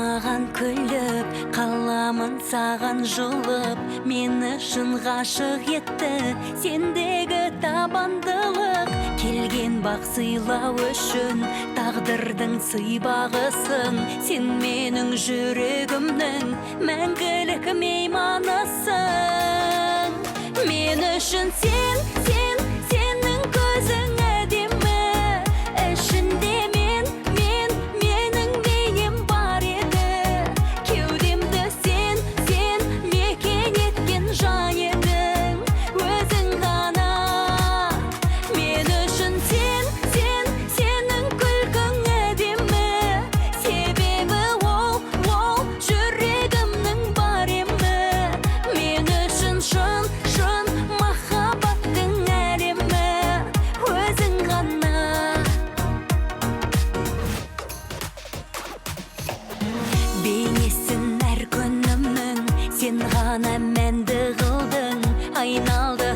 Маған күліп, қаламын саған жұлып. Мені шын ғашық етті сендегі табандылық. Келген бақ сыйлау үшін тағдырдың сыйбағысың. Сен менің жүрегімнің мәңгілік мейманысың. Мен үшін сен, сен, сенің көзің әдемі. Ішінде мен, мен, менің бейнем бар еді. Кеудемді сен, сен мекен еткен жан едің, өзің ғана. Мен үшін сен, сен, сенің күлкің әдемі. Себебі ол, ол жүрегімнің бар емі. Мен үшін шын, шын махаббаттың әлемі, өзің ғана. Бейнесін әр күнімнің сен ғана мәнді қылдың. Айналды